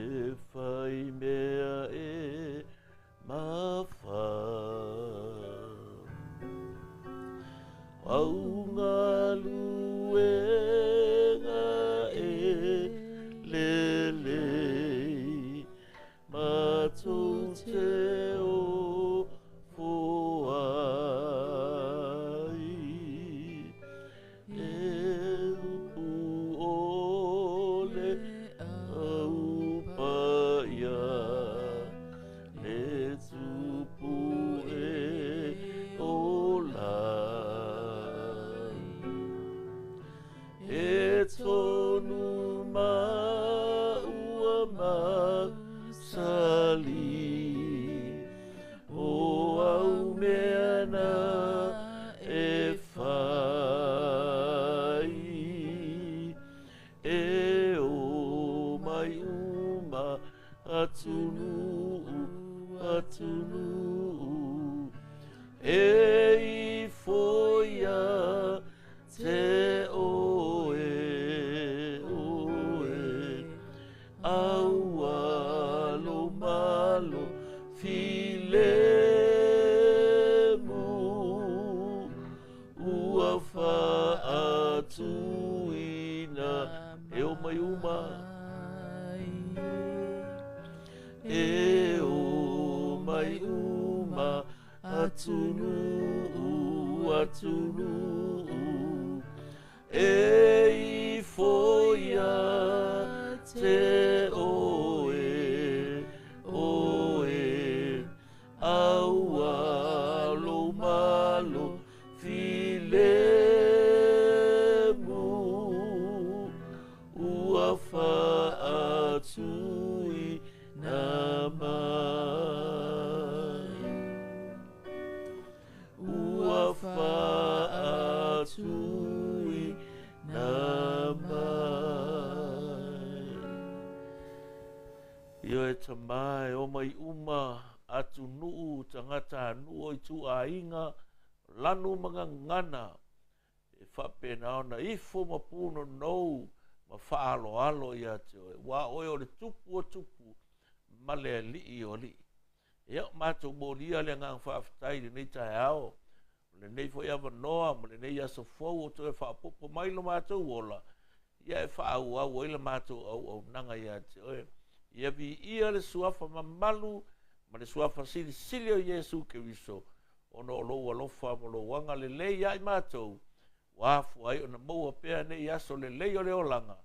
E fai mea e mafai. Au galuega e lelei, matou te ofo ai. E upu ʻole au paia, le Tupu e ola. E tonu ma ua masali, o au mea na e fai. E o mai uma atunuu, atunuu, e ifo ia te oe, oe, aua lo malo filemu, ua faatuina e o mai uma. E o mai uma atunuu, atunuu, e ifo ia te oe, oe, aua lo malo filemu, ua faatuina mai. Ua faatuina mai. Ioe tama e o mai uma atunuu tagatanuu o ituaiga lanu ma gagana e faapena ona ifo ma punonou ma faaaloalo ia te oe, aua o oe o le Tupu o tupu ma le Alii o alii. Ia, matou molia le agaga faafetai i lenei taeao, o lenei foi avanoa ma lenei aso fou o toe faaopoopo mai lo matou ola, ia e faaauau ai la matou auaunaga ia te oe. Ia viia le suafa mamalu ma le suafa silisili o Iesu Keriso, ona o lou alofa ma lou agalelei ia i matou, ua afua ai ona maua pea nei aso lelei o le olaga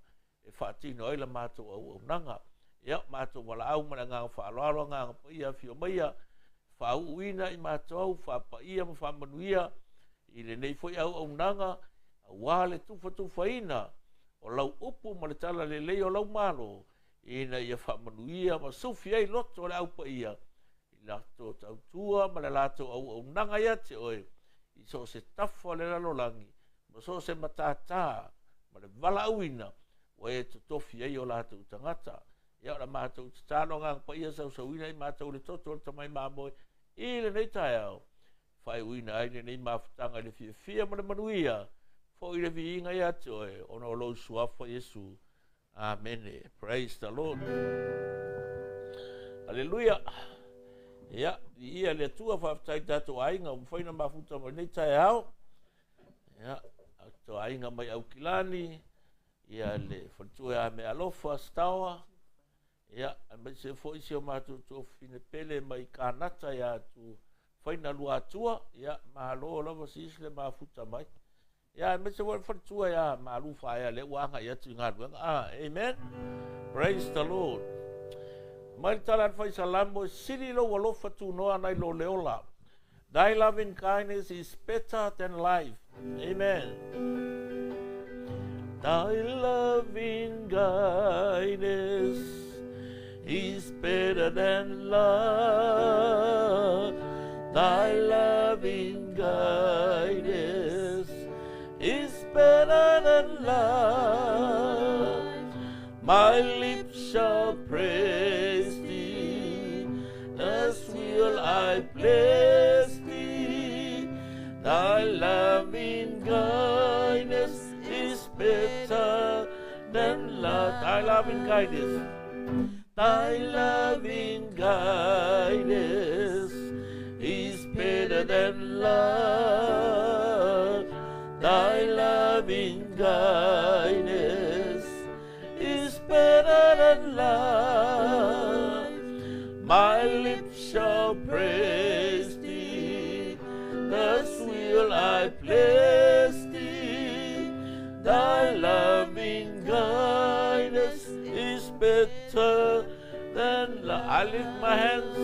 e faatino ai la matou auaunaga. Ia, matou valaau ma le agaga faaaloalo, agaga paia, afio maia, faauuina i matou, faapaia ma faamanuia i lenei foi auaunaga, aua le tufatufaina o lau upu ma le tala lelei o lau Malo, ina ia faamanuia ma sufi ai loto o le aupaia i latou tautua ma le latou auaunaga ia te oe, i so o se tafa o le lalolagi, ma so o se matātā ma le valaauina ua e totofi ai o latou tagata. Ia, o la matou tatalo, agaga paia, sausauina i matou le toto o le tamai mamoe i lenei taeao, faaiuina ai lenei mafutaga i le fiafia ma le manuia, foi le viiga ia te oe, ona o lou suafa Iesu. Amene. Praise the Lord. Aleluia. Ia, viia le Atua, faafetai i tatou aiga ua mafai ona mafuta mai nei taeao. Ia, tatou aiga mai Aukilani, ia le faletua ia me alofa Stawa, ia, aemaise foi si o matou tuafafine pele mai Kanata ia tu Faina Luatua, ia, malo lava sis le mafuta mai. Ia, aemaise foi le faletua ia Malu Faea lea ua agai atu i galuega. Amen. Praise the Lord. Mai le tala a le Faisalamo, e sili lou alofa tunoa nai lo le ola. Thy loving kindness is better than life. Amen. Thy loving kindness is better than life. Thy loving kindness is better than life. My lips shall praise thee, as will I bless thee. Thy loving kindness is better than life. Thy loving kindness. Thy loving kindness is better than life. Thy loving kindness is better than life. My lips shall praise thee, thus will I bless thee. Thy loving kindness is better than life. I lift my hands,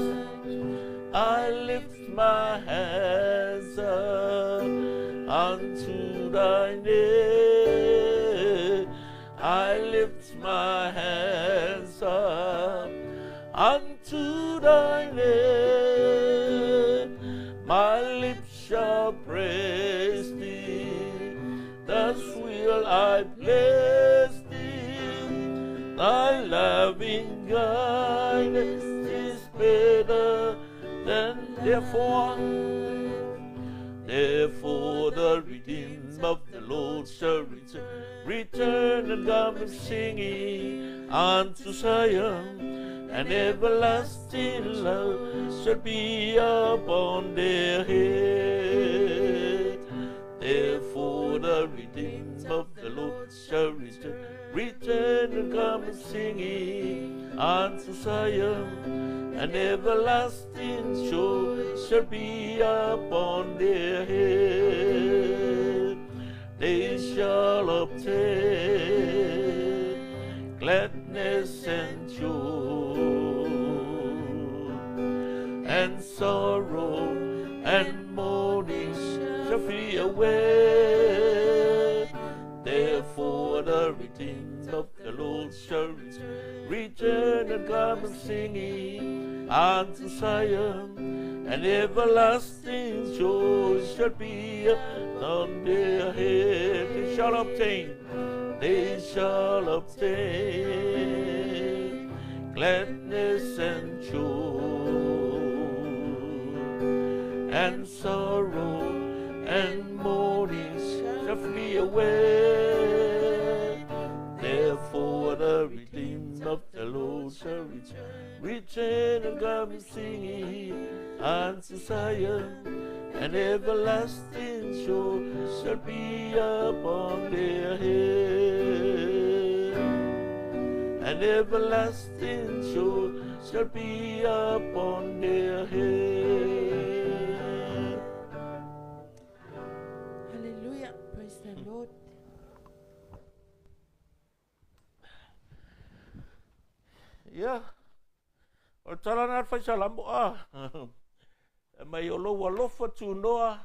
I lift my hands up unto thy name. I lift my hands up unto thy name. My lips shall praise thee, thus will I bless thee. Thy loving kindness is better than therefore. Therefore the redeemed of the Lord shall return, return and come singing unto Zion, and everlasting love shall be upon their head. Therefore the redeemed of the Lord shall return, return and come singing unto Zion, and everlasting joy shall be upon their head. They shall obtain gladness and joy, and sorrow and mourning shall flee away. Therefore the redeemed of the Lord shall return, return and come singing unto Zion, and everlasting joy shall be on their head. They shall obtain, they shall obtain gladness and joy, and sorrow and mourning shall flee away. Therefore the redeemed of the Lord shall return, return and come singing unto Zion, and everlasting joy shall be upon their head. And everlasting joy shall be upon their head. Hallelujah. Praise the Lord. Ia, o le tala lena a le faisalamo, a. Mai o lou alofa tunoa,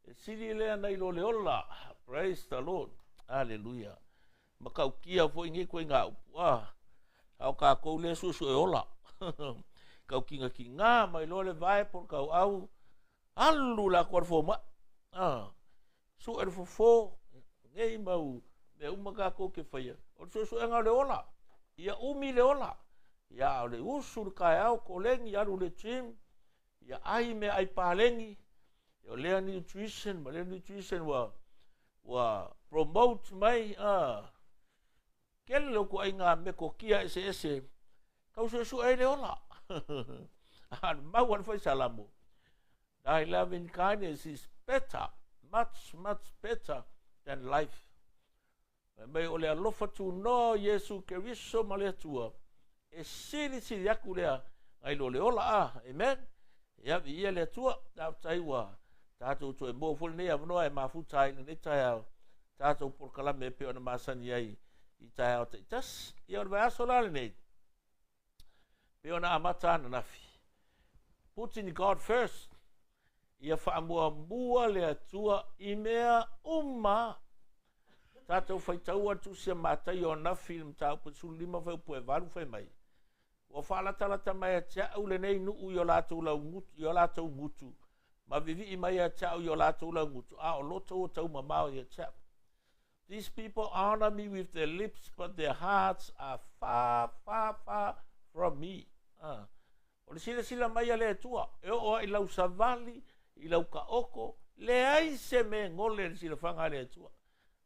e sili lea nai lo le ola. Praise the Lord. Hallelujah. Matautia foi nei ituaiga upu, a. A o kākou lea suesue ola. Kau kigakigā mai loa le vae po o le kauʻau, alu la atu a le fomai. A. Sue le fofo, nei mau mea uma kākou ke faia. O le suesuega o le ola. Ia umi le ola. Ia a o le usu i le taeao, koleni, alu i le gym, ia ai meaai paleni, o lea nutrition ma lea nutrition ua ua promote mai a kele le ituaiga metotia eseese tau suesue ai le ola. A o le mau a le faisalamo, Thy loving kindness is better, much, much better than life. Fai mai o le alofa tunoa o Iesu Keriso ma le Atua, e silisili aku lea nai lo le ola a. Amen. Ia, viia le Atua, faafetai ua tatou toe maua foi lenei avanoa e mafuta ai i lenei taeao tatou polokalame e pei ona masani ai i taeao taitasi. Ia, o le vaiaso la lenei, pei ona amata ananafi, Putting God first, ia faamuamua le Atua i mea uma. Tatou faitaua le Tusi a Mataio ananafi i le mataupu e 15 fuaiupu e 8 fai mai, Ua faalatalata mai ia te a'u lenei nuu i o latou laugutu, i o latou gutu, ma vivii mai ia te a'u i o latou laugutu, a o loto ua taumamao ia te a'u. These people honor me with their lips, but their hearts are far, far, far from me. Ah. O le silasila mai a le Atua, e oo lava i lau savali, i lau taoto, leai se mea e gole i le silafaga a le Atua.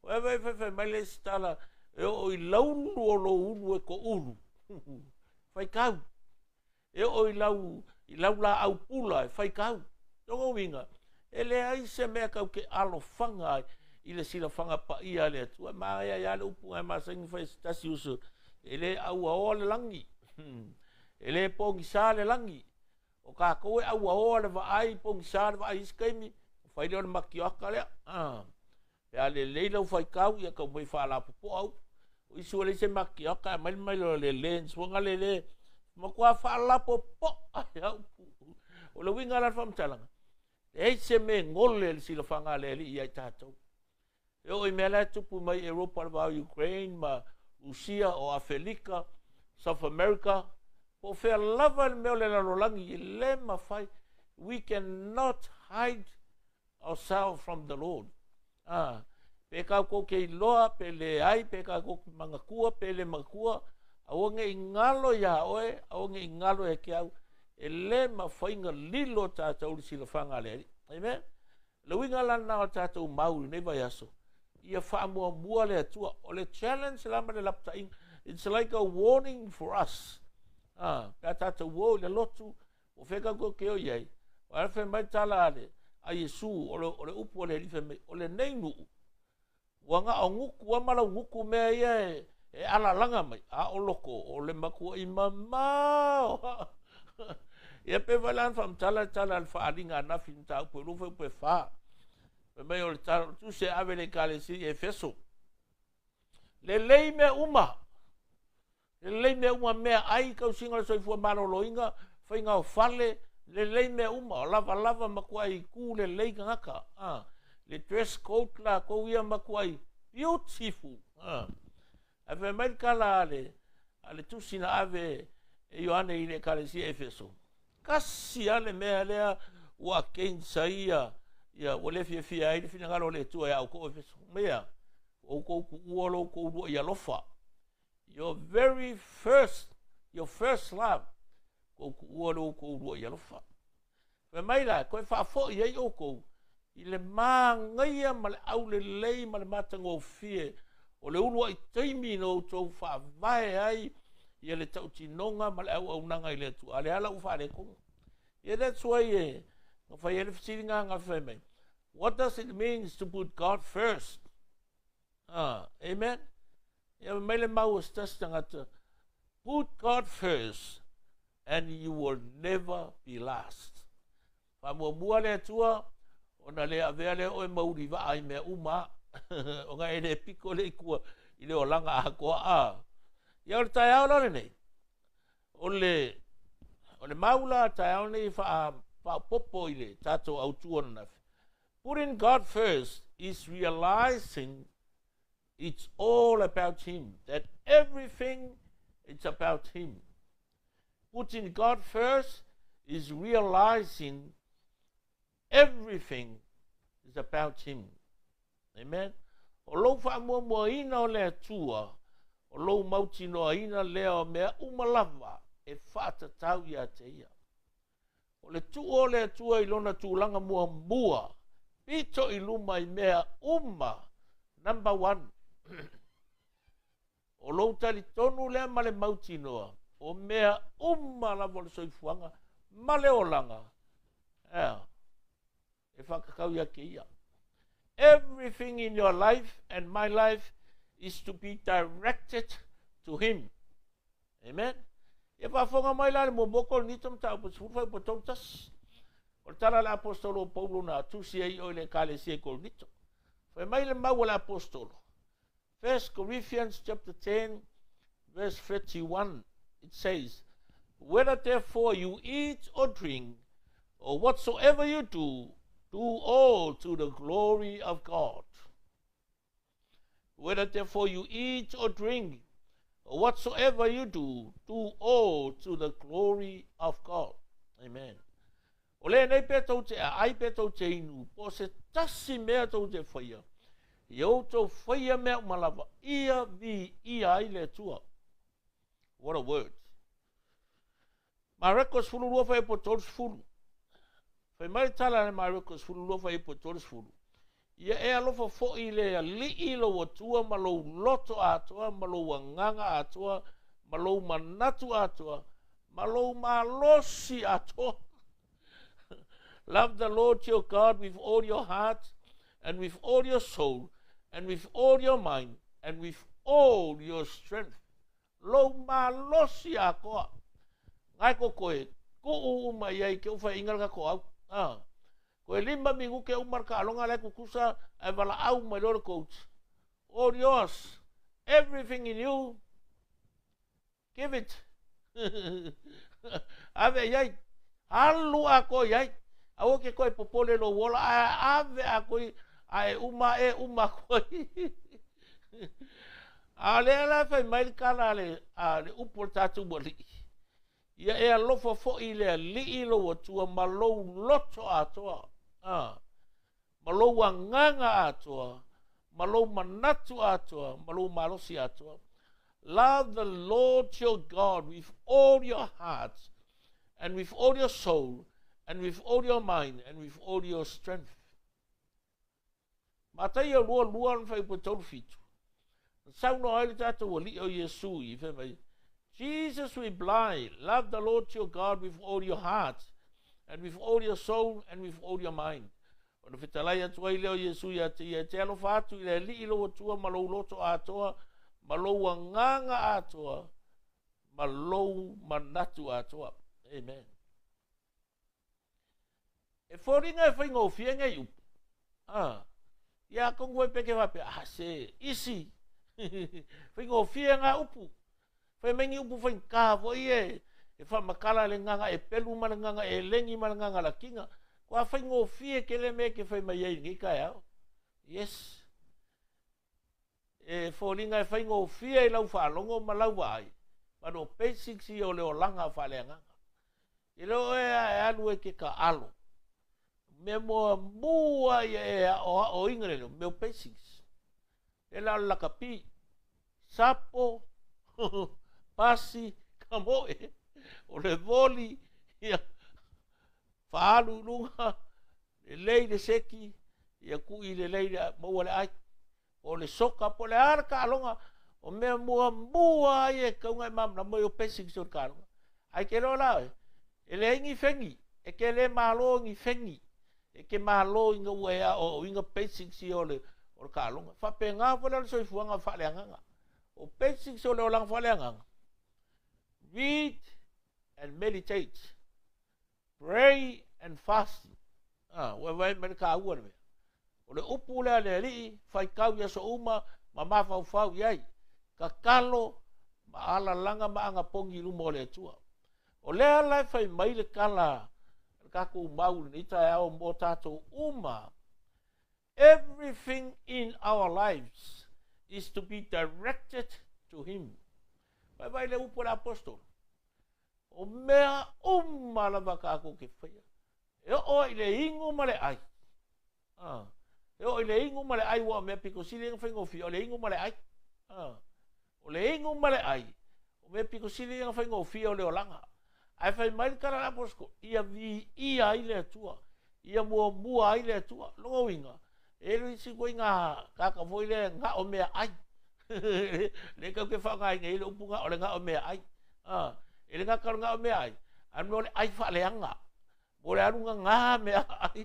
Ua e fai mai le isi tala, e oo i laulu o lou ulu e toulu. Faitau. E oo i lau, i lau laau pula e faitau. Lona uiga, e leai se mea tatou te alofaga ai i le silafaga paia a le Atua. E manaia ai lava le upu na e masani ona fai e se tasi uso, e le auaoa le lagi, e le pogisa le lagi. O tatou e auaoa le vaai, pogisa le vaai i isi taimi, ona fai lea o le matioata lea. Pe a lelei lau faitau, ia tau mai faalapopoa upu. O isi ua leai se matioata, ae aumai mai loa le lens foi lea le matua faalapopoa ai lava upu. O le uiga la o le faamatalaga, leai se mea e gole i le silafaga a le Alii ia i tatou. E oo i mea la e tupu mai Europa i le va o Ukraine ma Rusia, o Afelika, South America, po o fea lava le mea o le lalolagi, e le mafai. We cannot hide ourselves from the Lord. Ah, pe tatou te iloa, pe leai, pe tatou te manatua, pe le manatua, aua ne i galo iā oe, aua ne i galo ia te au, e le mafai ona lilo tatou i le silafaga a le Alii. Amen? O le uiga la lena o le tatou mau i lenei vaiaso, ia faamuamua le Atua. O le challenge la ma le lapataiga, it's like a warning for us. Ah, pe a tatou o i le lotu, O fea tatou te o i ai? O le a fai mai le tala a le a Iesu, o le, o le upu a le Alii fai mai, o lenei nuu, ua na o gutu lava ma laugutu mea ia e, e alalaga mai, a o loko, o le matua'i mamao. Ia pei foi la ona faamatala le tala a le faaaliga ananafi i le mataupu e lua fuaiupu e fa. Fai mai o le tala o le tusi e ave i le Ekalesia i Efeso. Lelei mea uma. Lelei mea uma, meaai, tausiga o le soifua maloloina, faiga o fale, lelei mea uma, o lavalava, matuai tu lelei tagata, a. Le dress code latou ia matuai beautiful, a. Ae fai mai le tala a le, a le tusi na ave e Ioane i le Ekalesia Efeso, tasi lava le mea lea ua against ai ia, ia ua le fiafia ai le finagalo o le Atua ia outou Efeso. Mea, ua outou tuua lo outou uluai alofa. Your very first, your first love, ua ou tuua lo outou uluai alofa. Fai mai la, toe faafoi ai outou i le māgaia ma le aulelei ma le matagofie o le uluai taimi na outou faavae ai ia le tautinoga ma le auaunaga i le Atua. A o le ala ua faaletonu. Yeah, that's why e, na fai ai le fesiliga fai mai, what does it mean to put God first? Ah, amen. Ia fai mai le mau a se tasi tagata, Put God first and you will never be last. Faamuamua le Atua, ona le avea lea oe ma ulivaa i mea uma, ona e le piko lea i tua i le olaga atoa. A. Ia o le taeao la lenei, o le, o le mau la taeao nei e faaopoopo i le tatou autu ananafi. Putting God first is realizing It's all about Him, that everything it's about Him. Putting God first is realizing everything is about Him. Amen. O lou faamuamuaina o le Atua, o lou mautinoaina lea o mea uma lava e faatatau ia te Ia. O le tuu o le Atua i lona tulaga muamua, pito i luma i mea uma, number one. O lou talitonu lea ma le mautinoa, o mea uma lava o le soifuaga ma le olaga, ea, e faatatau ia te Ia. Everything in your life and my life is to be directed to Him. Amen. Ia faafofoga mai la le muamua Korinito mataupu 10 fuaiupu 31. O le tala a le Aposetolo o Paulo na tusi ai i le Ekalesia i Korinito. Fai mai le mau a le Aposetolo. 1 Corinthians chapter 10 verse 31 it says, Whether therefore you eat or drink or whatsoever you do, do all to the glory of God. Whether therefore you eat or drink, or whatsoever you do, do all to the glory of God. Amen. O lenei pe tou te aai pe tou te inu, po o se tasi mea tou te faia, ia outou faia mea uma lava, ia viia ai le Atua. What a word. Mareko 12 fuaiupu 30. Fai mai le tala a le Mareko 12 fuaiupu 30. Ia e alofa foi i le Alii lou Atua ma lou loto atoa ma lou agaga atoa ma lou manatu atoa, ma lou malosi atoa. Love the Lord your God with all your heart, and with all your soul, and with all your mind, and with all your strength. Lou malosi atoa. Ngai ko koe, kuu uma i ai ke uwha inga ka ko au. Ah. Koe 5 minuke uma ka alonga le kukusa e wala au mai lore coach. All yours, everything in you, give it. Ave iai, alu a koe iai. Aua ke koe popole lo wola, a ave a koe, a e uma e uma koe. A le ala fai mai le kala le, a le upu o le tātou wali. Ia e alofa foi le alii lo atua ma lou loto atoa. Ma lou anganga atoa, ma lou manatu atoa, ma lou malosi atoa. Love the Lord your God with all your heart, and with all your soul, and with all your mind, and with all your strength. Matai o lua lua na whai po tolu fitu. Sau no ai le tātou alii o Iesu i whai mai. Jesus replied, love the Lord your God with all your heart, and with all your soul, and with all your mind. O na whitalai atu ai leo Iesu ia te ia te alofa atu i le alii lo atua ma lou loto atoa, ma lou anganga atoa, ma lou manatu atoa. Amen. E fōringa e whainga o whienga i upu. Ia kongu e peke wape, ah, se, isi. Whainga o whienga upu. Whai maingi upu whainga kaha foi e, e whamakala le nganga e pelu ma le nganga e lengi ma le nganga la kinga. Kua whainga o whie ke le me ke whai mai ei ngi kai au. Yes. E fōringa e whainga o whie i lau whaalongo ma lau ai. Ma no basics i o le olanga whale nganga. I leo e a e alu e ke ka alo. Me moa mua ia e a o a o inga le leo, meo basics. E la lakapi, sapo, pasi, kamoe, o le voli, ia, whaalu lunga, le lei le seki, ia kui le lei le maua le ai, o le soka, po le ara ka alonga, o mea mua mua ia e kaunga e mamna, moi o basics o le ka alonga. Ai ke loa la, e le ingi whengi, e ke le malo ingi whengi, e ke malo inga ua ea o inga basics i o le ka alonga. Whape ngā wale le soifuanga whale anganga. O basics o le olanga whale anganga. Read and meditate. Pray and fast. Ua vai me ka ua le mea. O le upu lea le alii, whai kau ia so uma, ma mawhau whau iai. Kakalo, ma alalanga ma anga pongi luma o le atua. O lea lai whai mai le kala, le kako umau le nita e ao mō tātou uma. Everything in our lives is to be directed to him. Vai vai le upu le apostolo. O mea uma lava kākou ke whaia. E o i le ingu ma le ai. E o i le ingu ma le ai ua mea piko sili inga whainga o le ingu ma le ai. O le ingu ma le ai. O mea piko sili inga whainga o le olanga. Ai whai mai le kara le apostolo. Ia vi ia i le atua. Ia mua mua i le atua. Longa winga. E lui si koe ngā kaka foi le ngā o mea ai. Le kau ke whangai ngai le upu ngā o le ngā o mea ai. E le ngā kau ngā o mea ai. Anu o le ai whaaleanga. Mo le anu ngā ngā mea ai.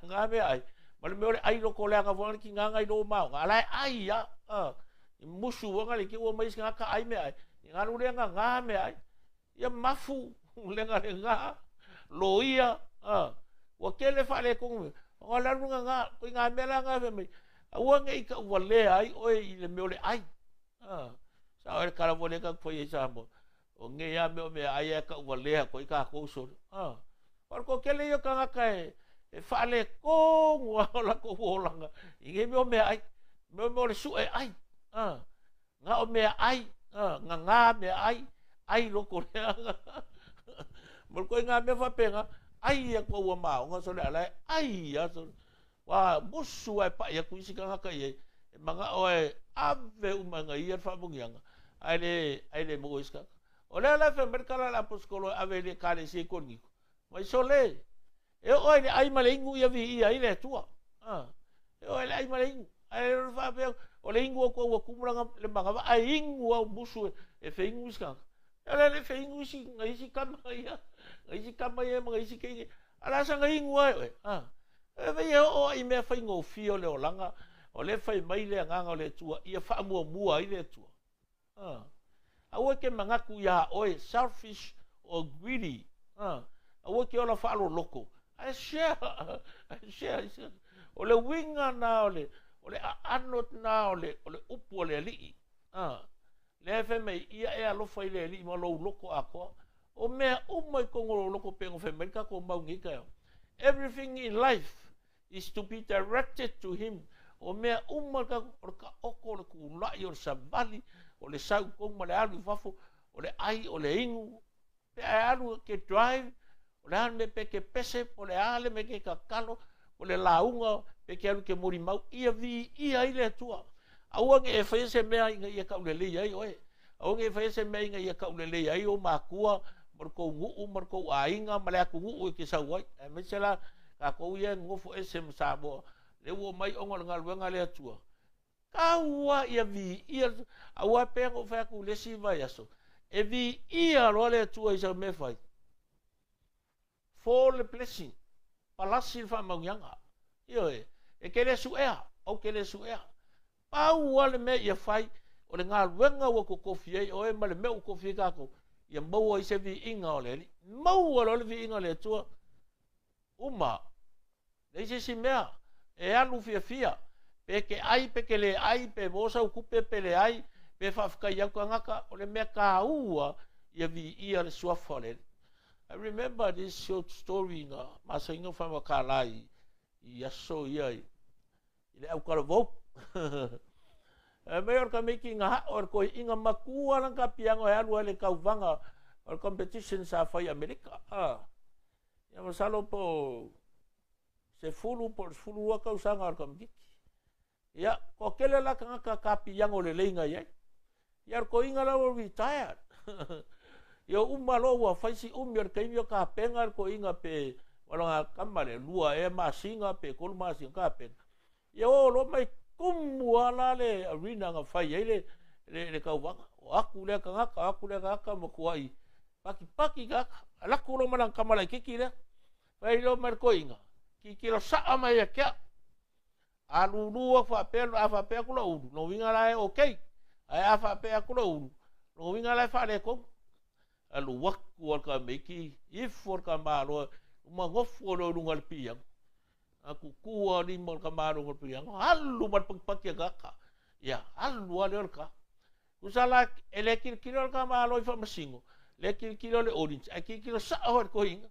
Ngā mea ai. Ma le mea o le ai loko le anga whangai ki ngā ngai lō mao. Ngā lai ai ia. I musu wanga le ki ua mais ngā ka ai mea ai. I ngā nu le ngā ngā mea ai. Ia mafu le ngā le ngā. Lo ia. Ua kele whaale kongu mea. O la lunga ngā, koe ngā mea la ngā whai mai. Aua ngei ka ua le ai, oe i le meo le ai. Sa oe le karawo le ka koe i sa mo. O ngei a meo mea ai e ka ua lea koe ka kouso. Ora ko kele ia ka ngaka e whaale kongu a o la ko uolanga. I ngei meo mea ai, meo meo le sue ai. Ngā o mea ai, ngā ngā mea ai, ai loko leanga. Mo koe ngā mea whapenga, ai ia kua ua maonga so le ala e ai ia so. Wa musu ai pa ia kuisi ka ngaka ia. E manga oe ave umanga ia whamungianga. Ai le mo iska. O le ala wha merkala la aposkolo ave le kare si kongi. Mai so le. E oe le ai male ingu ia vi ia i le atua. E oe le ai male ingu. Ai le whapea O le inu atu ua tumu le manava, ae inu au musu e feinu isi tagata. E le le feinu isi, na isi kama ia, na isi kama ia ma na isi keiki. A la sa na inu ai oe. E vei e oo i mea faigofie o le olaga, o le fai mai le agaga o le Atua, ia faamuamua ai le Atua. Aua ke manatu ia oe, selfish or greedy. Aua ke ola faaloloko. Ae share, ae share, share. O le uiga na o le aano na o le upu o le alii. Lea fai mai ia e alofa i le alii ma lou loko atoa. O mea uma i tonu o lou loko pe ngo fai mai tatou mau nei taeao. Everything in life is to be directed to him. O mea uma o le taoto, o le tulai, o le savali, o le sau tonu ma le alu i fafo, o le ai, o le inu, pe ai alu ke drive, o le alu me pe ke pese, o le ale me ke kakalo, o le lauga, pe ke alu ke molimau, ia vi ia i le Atua. Aua ne e whaia se mea inga ia kaulelei ai oe. Aua ne e whaia se mea inga ia kaulelei ai o makua, ma le kou nuu, ma le kou aiga, ma le atu nuu e ke sau ai. Ae mai se la, kākou ia ngofo ese ma Samoa, le ua mai onga le galuega le Atua. Kaua ia vi ia, aua pea ngo whai aku lesi vai aso. E vi ia roa le Atua i sau me whai. For le blessing. Palasi le whaamaungianga. Io e, e ke le suea, au ke le suea. Pau le mea ia whai, o le galuega ua kokofi ai, oe ma le mea ua kofi ai kākou, ia maua i se viiga o le Alii. Maua loa le viiga o le Atua. Uma, leai se isi mea, e alu fiafia, pe ke ai, pe ke le ai, pe maua sau kupe, pe le ai, pe faafetai atu tagata, o le mea tāua ia viia le suafa o le Alii. I remember this short story na masaina o whamakala i aso ia i le aukalavou. Mai o le kameiki ngā hao o le koi inga makua lan ka piango e alu le kauvaga o le competition sa whai Amerika. Ia masalo po se fulu po le fulu ua kausanga o le kameiki. Ia, ko kele la kangaka ka piango le leinga iai. Ia le koinga la ua retired. Ia uma loa ua whaisi umi o le kaimi o ka penga le koinga pe walanga kama le lua e masinga pe kolu masinga ka penga. Ia o lo mai kumu ala le arena nga whai ai le kauvaga. O aku lea kangaka, aku lea kangaka ma kuai. Paki paki kaka. Alaku lo malang kamala kiki lea. Whai lo mai le koinga. Kiki lo saa mai a kia. A lulu a whapea, a whapea kula uru. No winga la e okay. Ai a whapea kula uru. No winga la e whale kongu. Alu waku al ka meiki, ifu al ka maloa, uma ngofu o lunga le piang. Aku kua lima al ka maloa le piang. Alu mar paki a kaka. Ia, alu ale al ka. Kusala e le kilokilo al ka maloa i whamasingo. Le kilokilo le audience. Ai kilokilo sa o al koinga.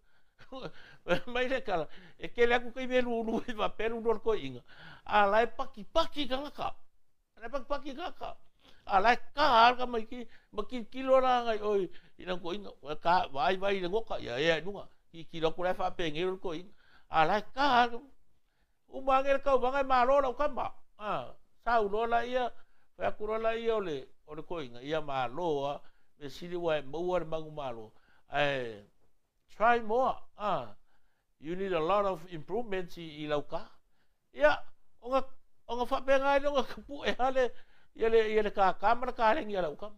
Mai le kala. E kele aku kai melu ulu i wapelu ulu al koinga. A lai paki paki kangaka. Lai paki paki kangaka. A lai ka al ka mai ki, ma kilokilo la ngai oi. Ina koinga, ka vai vai le ngoka ia ia nunga. Ki ki lo kula fa pe ngero koinga. A lai ka uma ngere ka wanga malo la kamba. Sau lo la ia, fa ku lo la ia ole koinga. Ia malo me sili wa maua le mangu malo. Ai try more. You need a lot of improvements i lauka. Ia onga onga fa pe ngai onga kapu e hale ia le ka ka ma ka le ngia lauka.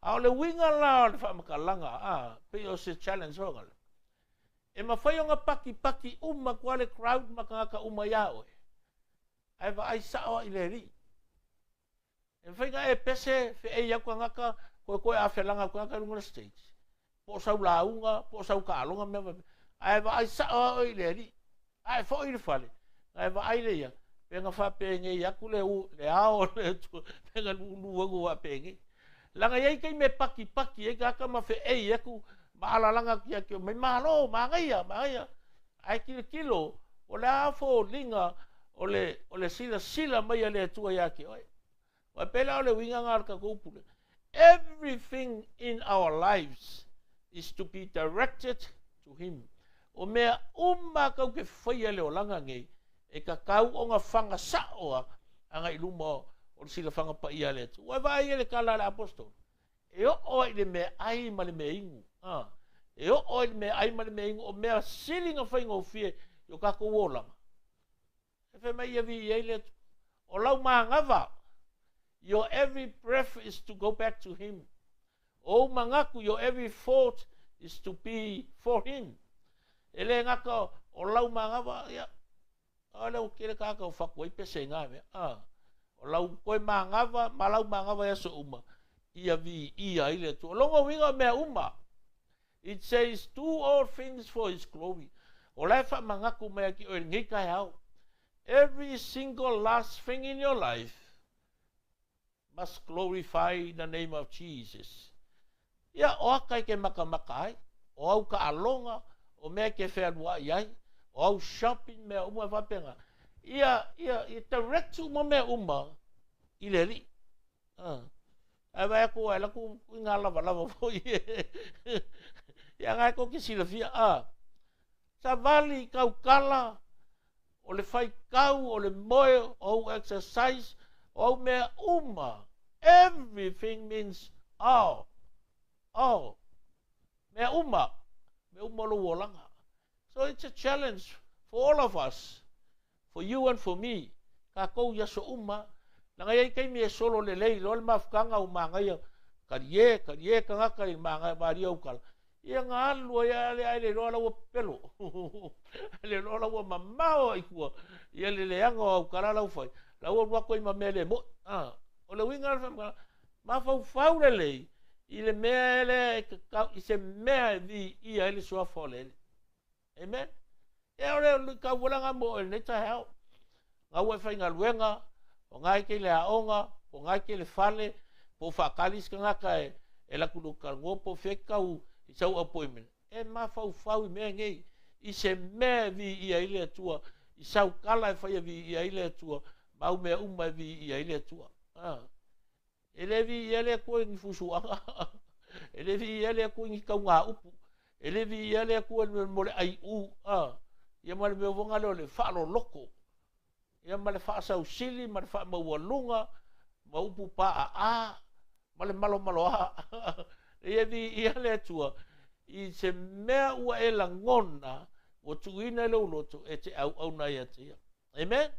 A o le winga la o le whaamakalanga, pe o se challenge honga. E mawhai o ngā paki paki uma kua le crowd makangaka uma ia oe. Ai wa ai sao i le ri. E mawhai ngā e pese whe e iau kangaka koe koe a whelanga kangaka runga le stage. Po sau launga, po sau kaalonga mea whape. Ai wa ai sao i le ri. Ai fo i le whale. Ai wa ai le ia. Pe ngā whape nge iaku le u, le ao le tu, pe ngā lulu wangu whape nge. Langa iai kei me paki paki e kaka ma whe e iaku ma alalanga kia kia mai malo, mangaia, mangaia. Ai kilo kilo, o le afo linga, o le sila sila mai a le atua ia ki oe. Wa pela o le winga ngā ka kūpule. Everything in our lives is to be directed to him. O mea uma kau ke whaia le olanga ngei, e ka kau o ngā whanga saoa anga i luma o le sila whanga pa ia le atu. Wai vai e le kala le apostolo. E o o i le mea ai ma le mea ingu. E o o i le mea ai ma le mea ingu. O mea sili ngā whainga o fie i o kako olanga. E whai mai ia vi i le atu. O lau maangawa. Your every breath is to go back to Him. O ou manatu, your every thought is to be for Him. E le gata o lau manava, ia, o lea ua tele tagata ua fatu ai pese i na mea. A, o lau toe manava ma lau manava i aso uma, ia viia ai le Atua. O lona uiga o mea uma. It says, do all things for His glory. O la e faamanatu mai ia te oe i lenei taeao. Every single last thing in your life must glorify the name of Jesus. Ia, o aka e ke makamaka ai, o au taaloga, o mea e ke fealuaʻi ai, o au shopping, mea uma e faapena. Ia, ia, ia direct uma mea uma i le Alii. Ah. Ae vaai atu ae alu atu i ngā lavalava foi. Ia nga e tou te silafia, ah. Savali, tautala, o le faitau, o le moe, o au exercise, o au mea uma. Everything means all. All. Mea uma. Mea uma o lou olaga. So it's a challenge for all of us, for you and for me, tatou i aso uma, leaga e i ai taimi e solo lelei loa le mafutaga ua manaia, talie, talie tagata i le malia o ukala, ia na alu ai lava ae le iloa la ua pepelo, ae le iloa la ua mamao lava i tua ia le leaga o au tala la ua fai, la ua alu atu ai ma mea le moni. O le uiga o le faamatalaga, mafaufau lelei i le mea lea e tatau, i se mea e viia ai le suafa o le Alii. Amen. Ia o le luitau mo oe i lenei taeao. Nga ua e faigaluega, o nga e te i le aoga, po o nga e te i le fale, po o faatali isi tagata e e alu atu i lou talanoa po o fea e te tau i sau appointment. E mafaufau i mea nei, i se mea e viia ai le Atua, i sau tala e fai e viia ai le Atua, ma au mea uma e viia ai le Atua. Ah. E le viia le Atua i ni fusuaga, e le viia le Atua i ni taugāupu, e le viia le Atua mo le aiʻū, a, ia ma le mea foi lea o le faaloloko, ia ma le faasausili ma le faamaualuga ma upu paaa ma le malomaloa. Ia viia le Atua i se mea ua e lagona ua tuuina i lou loto e te auauna ai ia te Ia. Amen.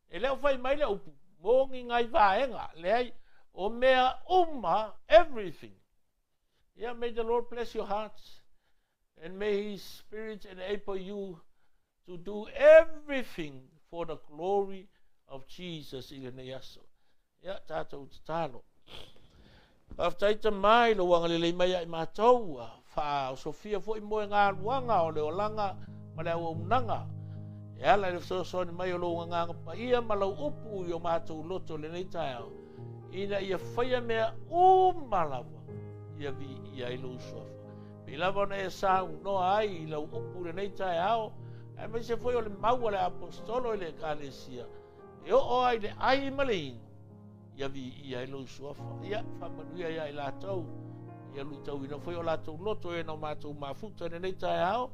E le o fai mai le upu, moni nai vaega, leai, o mea uma, everything. Yeah, may the Lord bless your hearts and may His Spirit enable you to do everything for the glory of Jesus i lenei aso. Ia, tatou tatalo. Faafetai Tama i lou agalelei mai ia i matou, ua faaosofia foi moegaluaga o le olaga ma le auaunaga e ala i le fesoasoani mai o lou Agaga Paia ma lau upu i o matou loto i lenei taeao, ina ia faia mea uma lava ia viia ai lou suafa. Pei lava ona e saunoa ai i lau upu i lenei taeao, aemaise foi o le mau a le Aposetolo i le Ekalesia, E oo ai le ai ma le inu, ia viia ai lou suafa. Ia, faamanuia ia i latou, ia luitauina foi o latou loto e na o matou mafuta i lenei taeao,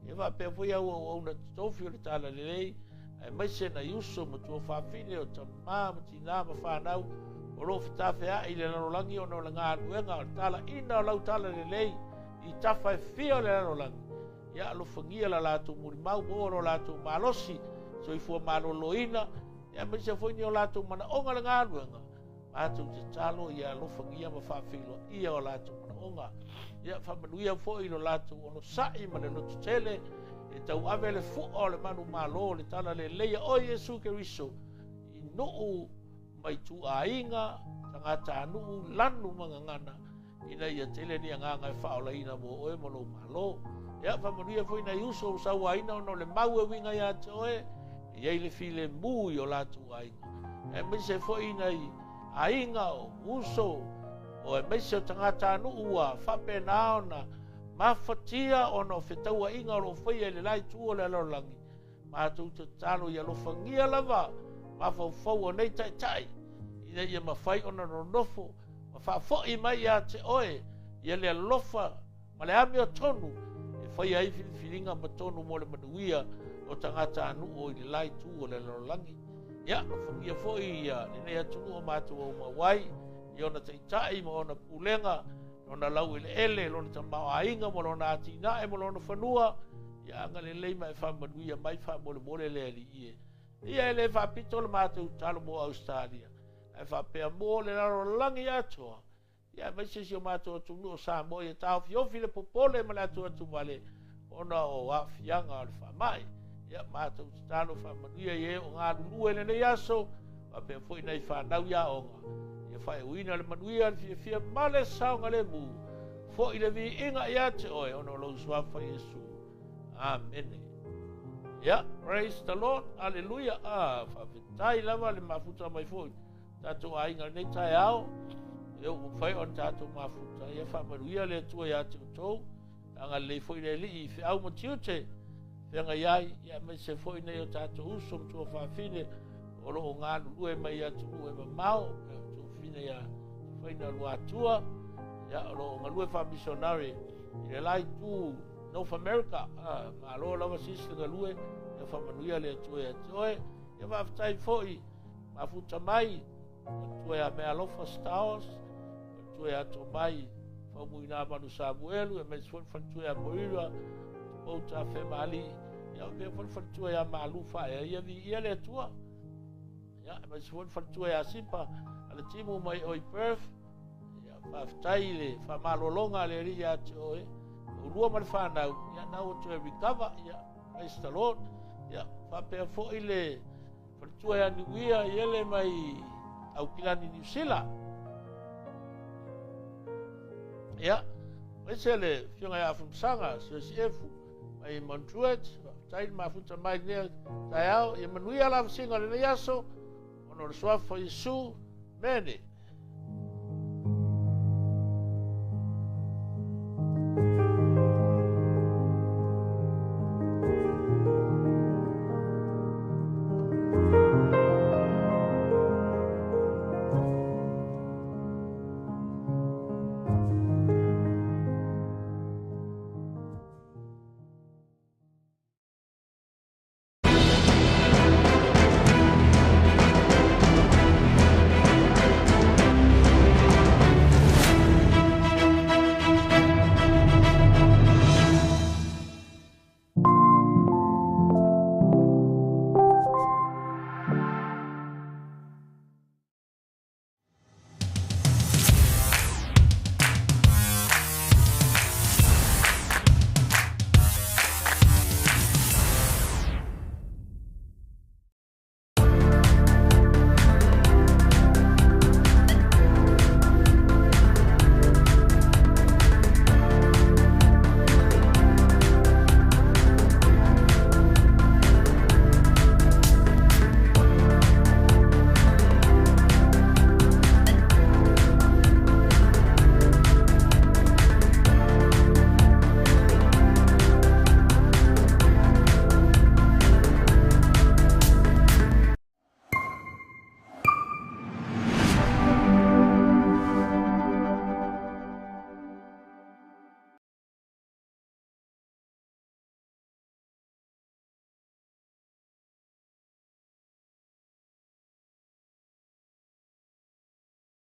ia faapea foi au auauna totofi o le Talalelei, aemaise nai uso ma tuafafine o tama ma tinā ma fanau o lo o fetafea'i i le lalolagi ona o le galuega o le talaina o lau Talalelei i tafa e fia o le lalolagi. Ia alofagia la latou mulimau, maua lo latou malosi, soifua maloloina, ia aemaise foi ni o latou manaoga le galuega. Matou tatalo ia alofagia ma faafeiloaia o latou manaoga. Ia faamanuia foi i lo latou onosai ma le lototele e tauave le fua o le manumalo o le talalelei a oe Iesu Keriso i nuu ma ituaiga, tagatanuu, lanu ma gagana ina ia tele ni agaga e faaolaina mo oe ma lou Malo. Ia, faamanuia foi nai uso ua sauaina ona o le mau e uiga ia te oe, e i ai le filemu i o latou aiga. Aemaise foi nai aiga o uso, o aemaise o tagatanuu ua faapena ona mafatia ona o fetauaiga o lo o faia i le la itu o le lalolagi, Matou tatalo ia alofagia lava mafaufau o nei taitai ina ia mafai ona nonofo ma faafoi mai ia te oe ia le alofa ma le amiotonu e faia ai filifiliga ma tonu mo le manuia o tagatanuu o i le la itu o le lalolagi. Ia, alofagia foi ia lenei atunuu o matou aumau ai i ona taitai ma ona pulega, lona laueleele, lona tamaoaiga ma lona atinae ma lona fanua, Ia agalelei ma e faamanuia mai faamolemole le Alii e. Ia e le faapito le matou tatalo mo Ausetalia. Ae faapea mo le lalolagi atoa, ia aemaise si o matou atunuu o Samoa, ia taofiofi le popole ma le atuatuvale ona o aafiaga o le faamai. Ia matou tatalo faamanuia i e o galulue i lenei aso, faapea foi nai fanau i aoga, ia faaiuina le manuia, le fiafia ma le saogalemu, foi le viiga ia te oe ona o lou suafa Iesu. Amene. Ia, praise the Lord, aleluia. Ah, faafetai lava le mafuta mai foi tatou aiga i lenei taeao. Ia ua mafai ona tatou mafuta, ia faamanuia le Atua ia te outou. Agalelei foi le Alii i feau ma tiute feagai ai, ia aemaise foi nei o tatou uso ma tuafafine o lo o galulue mai i atunuu e mamao, ia tuafafine ia Faina Luatua, ia o lo o galue faamisionare i le la itu North America. Ah, malo lava sisi le galue, ia faamanuia le Atua ia te oe. Ia faafetai foi mafuta mai faletua ia Mealofa Stars, faletua ia Tomai Faumuina Manu Samuelu, aemaise foi le faletua ia Moira Tupou Tafemalii, ia faapea foi le faletua ia Malu Faaea, ia viia le Atua. Ia, aemaise foi le faletua ia Sipa Alatimu mai oi Perth. Ia, faafetai i le faamalologa a le Alii ia te oe, ulua ma le fanau, ia na ua toe recover, ia, praise the Lord. Ia, faapea foi le faletua ia Niuia Iele mai Aukilani Niu Sila. Ia, aemaise le afioga ia Afamasaga Siosiefu mai Montruet, faafetai le mafuta mai lenei taeao, ia manuia le avasiga o lenei aso, ona o le suafa o Iesu. Amene.